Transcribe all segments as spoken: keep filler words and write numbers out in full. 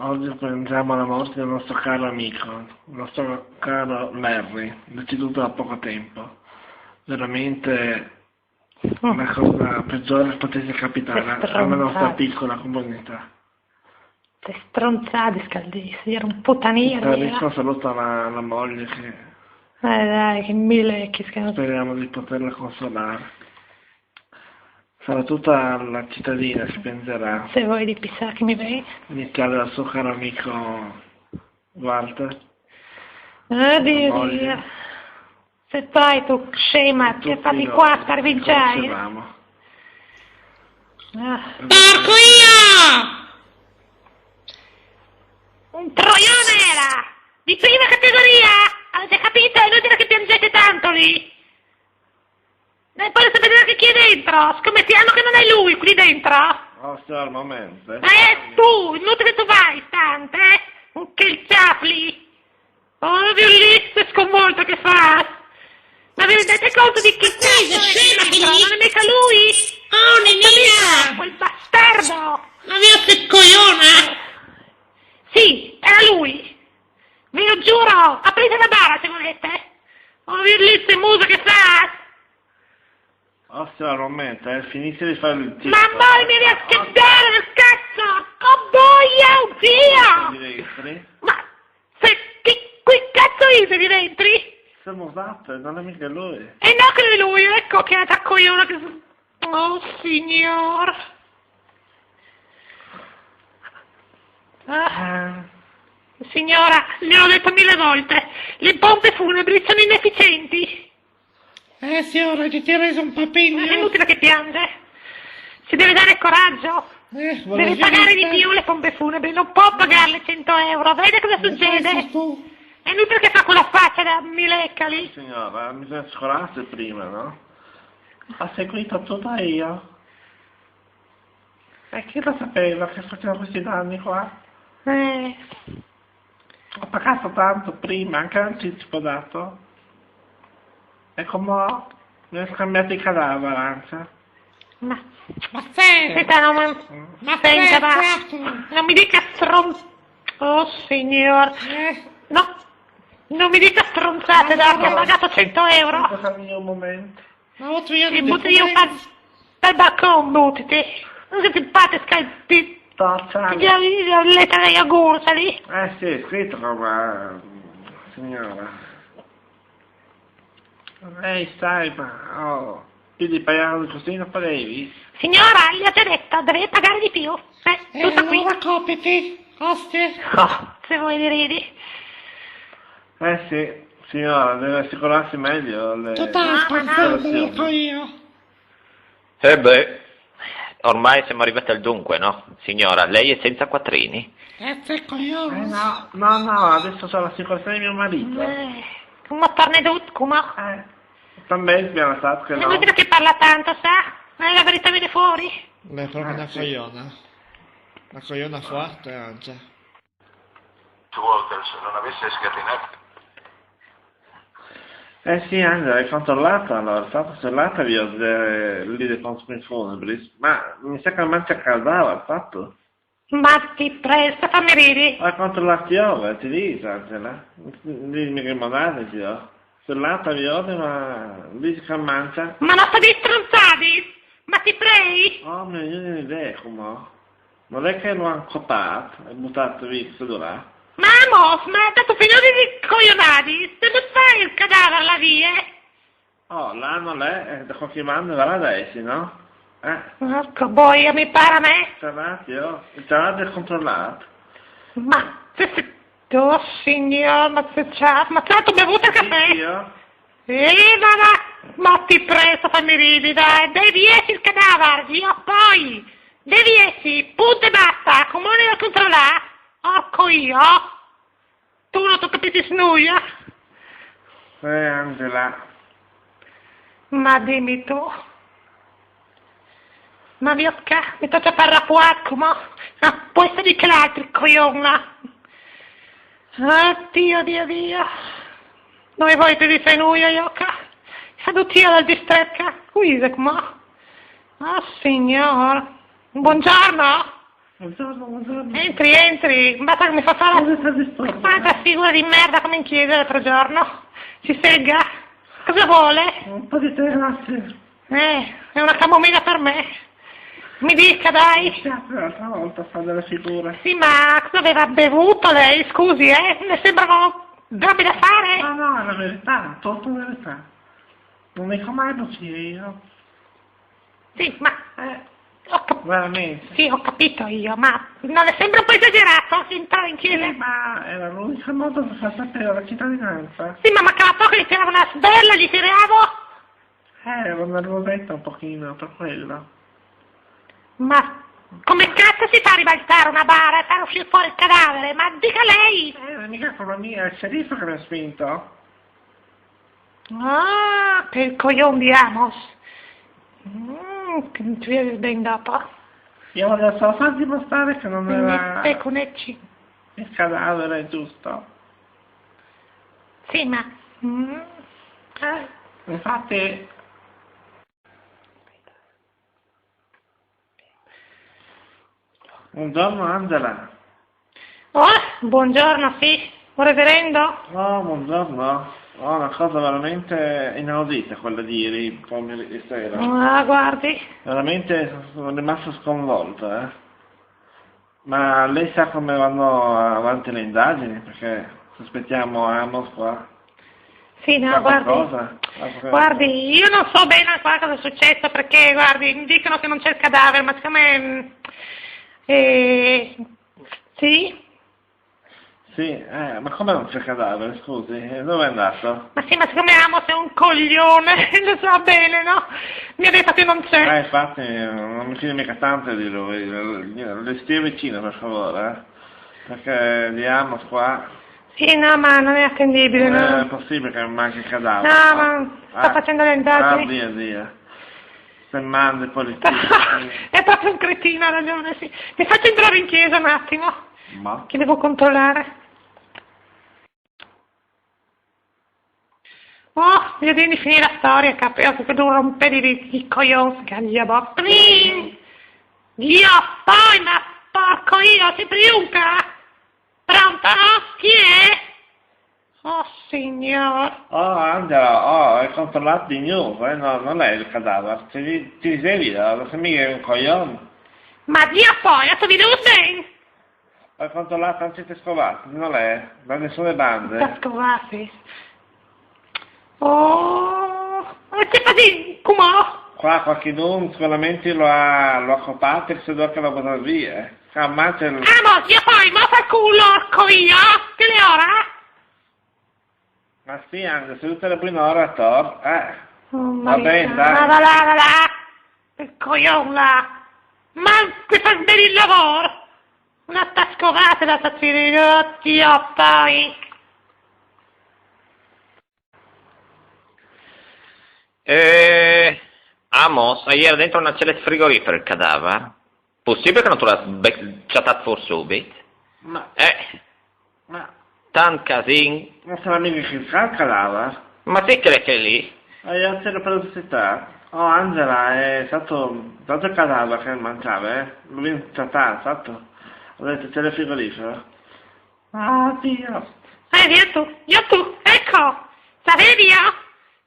Oggi pensiamo alla morte del nostro caro amico, il nostro caro Larry, deceduto da poco tempo. Veramente la cosa peggiore che potesse capitare alla nostra piccola comunità. Che stronzate, Scaldesi, era un putaniere. Scaldesi saluta la, la moglie che... Eh dai, che mille che... Speriamo di poterla consolare. Sarà tutta la cittadina che piangerà. Se vuoi di pisà che mi vedi. Iniziale dal suo caro amico Walter. Oddio Dio. Se fai tu scema, ti fatti qua scarvinciai. Ah. Porco io! Un troione era! Di prima categoria! Avete capito? È inutile che piangete tanto lì! E poi sapete che chi è dentro? Scommettiamo che non è lui qui dentro! Oh, signor, momento. Eh, tu, inutile che tu vai, stante, eh? Che il ciapli! Oh, Violista è sconvolto che fa! Ma vi rendete conto di chi cazzo è dentro? Non è mica lui! Oh, Nenina! Quel bastardo! Ma via che cogliona! Sì, era lui! Ve lo giuro! Aprite la bara se volete! Oh, Violista, muso che fa! Ossea, Rometta, eh, finisce di fare il tiro. Ma poi mi riesce a dare il cazzo! Con voi, oddio! Ma se, chi, qui cazzo è di dentri? Siamo fatte, non è mica lui. E no che è lui, ecco che attacco io. Oh, signor. Ah, signora, le ho detto mille volte, le pompe funebri sono inefficienti. Eh, signora, ti tiri un papino. È inutile che piange. Si deve dare coraggio. Eh, deve pagare di più le pompe funebri, non può pagarle cento euro. Vede cosa succede? È inutile che fa quella faccia da milecca lì. Signora, bisogna scolarsi prima, no? Ha seguito tutto io. E chi lo sapeva che faceva questi danni qua? Eh. Ho pagato tanto prima, anche l'anticipo dato. E come ho? Ne ho scambiato i cadaveri, anzi. Ma, ma senta, non, ma senta, ma, non mi dica stron... Oh, signor. Eh. No, non mi dica stronzate, dai, che ho pagato cento euro. Scusami un momento. Ma ho trovato il bottiglio per, per balcone, buttiti. Non siete simpatico, il pip. Taccia. Che lettera di auguro, lì? Eh sì, è scritto qua, signora. Lei sai, ma... Oh, più di pagare così non potevi? Signora, gli ho già detto, deve pagare di più. Eh, eh tutto qui. Allora copiti, ostie. Oh, se vuoi ridi. Eh sì, signora, deve assicurarsi meglio. Le... Tutta la spanzata, dico io. Eh beh, ormai siamo arrivati al dunque, no? Signora, lei è senza quattrini? Grazie, coglione. Eh, no, no, no, adesso c'ho l'assicurazione di mio marito. Eh, ma parne tutto, ma... Eh, també sbilanciat che no. È inutile che parla tanto, sa? Ma la verità viene fuori. Beh, è proprio una cogliona. Una cogliona forte, anzi. Two Walters non avesse scatenato. Eh sì, Angela, hai controllato allora, è stato sul lato io, eh, lì del Consum Funebris, ma mi sa che non mangia caldava, il fatto. Ma ti presto, fammi ridi. Hai controllato io, ti dico, Angela. Dimmi che modale ti do. Sul lato io, ma dici che mangia. Ma non sto distruzzati, ma ti prei. Oh, mi viene un'idea, come? Non è che lo hanno copato e buttato via questo là? Vamos, ma è stato finito di coglionati, se non fai il cadavere là via. Oh, là non è, eh, da qualche mano va là adesso, no? Eh? Porca boia, mi pare a me. Salati, oh, il salati è controllato. Ma se si... Oh signor, ma se c'ha... Ma tanto bevuto il caffè? Sì, oh. Eh, ma, ma, ma ti presto, fammi ridi, dai, devi essere il cadavere, io poi, devi essere, punto e basta, comune da controllare, orco io, tu non ti capisci nulla. Eh, Angela. Ma dimmi tu, ma mio ca, mi tocca parlare qua, come? Ah, può essere che l'altro coglione. Ah, Dio, Dio, Dio. Noi voi ti difenuia, io ca. Salutia dal distretto, qui, come? Ah, signor. Buongiorno. Buongiorno, buongiorno. Entri, entri, basta che mi fa fare Cosa sta disturbo? Quanta figura di merda come in chiesa l'altro giorno. Si sega. Cosa vuole? Un po' di tè, grazie. Eh, è una camomilla per me. Mi dica, Mi dai. piace l'altra volta fa delle figure. Sì, ma cosa aveva bevuto lei? Scusi, eh? Ne sembrano robe da Ma fare? No, è la verità, tutta la verità. Non dico mai bugie io. Sì, ma... eh, ho cap- Veramente. Sì, ho capito io, ma non le sembra un po' esagerato entrare in Sì, chiesa? Ma era l'unico modo per far sapere la cittadinanza. Sì, ma mancava poco gli tiravo una sberla, gli tiravo. Eh, ero nervosetta un pochino per quello. Ma come cazzo si fa a ribaltare una bara e far uscire fuori il cadavere? Ma dica lei! Eh, non è mica colpa mia, è il sceriffo che mi ha spinto. Ah, che coglion di Amos. Mm, che mi ci vede ben dopo. Io voglio solo far dimostrare che non era Peconecci. Il cadavere, giusto? Sì, ma... mm, eh, Infatti, buongiorno Angela. Oh, buongiorno, sì. Un reverendo? Oh, buongiorno. Oh, una cosa veramente inaudita quella di ieri pomeriggio sera. Ah, guardi. Veramente sono rimasto sconvolto, eh. Ma lei sa come vanno avanti le indagini? Perché sospettiamo Amos qua. Sì, no, Sa guardi. qualcosa? Sa qualcosa? Guardi, io non so bene ancora cosa è successo perché, guardi, mi dicono che non c'è il cadavere, ma siccome... mm, eh, sì? Sì, eh, ma come non c'è cadavere, scusi? E dove è andato? Ma sì, ma siccome Amos è un coglione, lo sa bene, no? Mi ha detto che non c'è. Eh, infatti, non mi fido mica tanto di lui, le stia vicino, per favore, eh. Perché di Amos qua Sì, no, ma non è attendibile, non è no? Possibile che mi manchi il cadavere. No, ma sta Ah, facendo le indagini. Ah, Dio, Dio. Se manda i poliziotti. È proprio un cretino, ha ragione, sì. Mi faccia entrare in chiesa un attimo, Ma? che devo controllare. Oh, voglio dirmi finire la storia, capito? Che tu rompe di, di coglions, che gli boh. Pling! Dio, poi, ma porco io, si priunca! Pronto? Chi è? Oh, signor. Oh, Angela, oh, è controllato di news, eh? No, non è il cadavere. Ti, ti dicevi, eh, se mica è un coglione. Ma Dio poi, tu vi ben? Ho controllato anche te scovati, non è da nessune bande. Sta scovati. Oh, e che fai? Come? Qua qualcuno sicuramente lo ha, lo ha copato e se deve che lo porta via. Ammazza il... Ah, ma Dio poi, ma fa culo, orco io, che le ora? Ma sì, Angela, se tutte le buone ore attorno, eh. Oh, Va bene, dai. Ma va là, va là. Che coglione là. Ma ti fa bene il lavoro. Una tascovata da sta tirare, Dio poi. Eh, Amos, ieri dentro una cella frigorifera il cadavere? Possibile che non te l'ha be- chattato fuori subito? Ma, Eh, ma, tant casin. non sarà mica che il cadavere? Ma sì che è che lì? E io c'ero per città. Oh, Angela, è stato tanto il cadavere che mangiava, eh? Lo viene trattato, fatto. Ho detto, c'è il frigorifero. Ah, Dio. Eh, io tu, io tu, ecco. Sapevi io?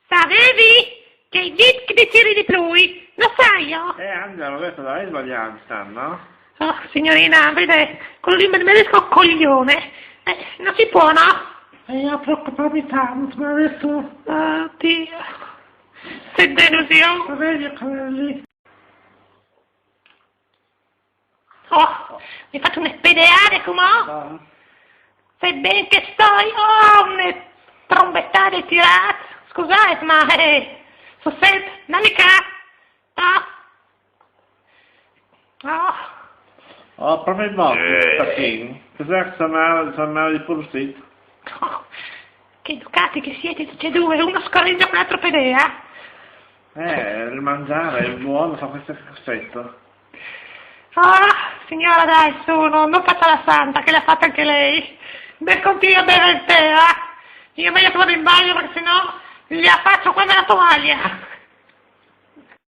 Sapevi che i dit che ti tiri di più, lo sai io? Eh, Angela, ho detto, dai, sbagliato stanno. Oh, signorina, vede, quello lì mi merita un coglione. Eh, non si può, no? E io preoccuparmi tanto, ma adesso... Oddio. Che delusione. Vedi quelli. Oh, mi faccio un spedeare come? Ah. Se ben che sto io, un trombetare tirato. Scusate, ma eh, so sempre, non mi ca... Ah. Ah. Oh, proprio morto, Eh. Pacchini. Cos'è che suonava, suonava di pulsito? Oh, che educati che siete tutti e due, uno scorreggia con l'altro pedea. Eh, il mangiare è buono, fa questo effetto. Ah, signora, dai, su, no, non faccia la santa, che l'ha fatta anche lei. Beh, continui a bere il tè, eh. Io meglio che vado in bagno perché sennò gli faccio come la tovaglia.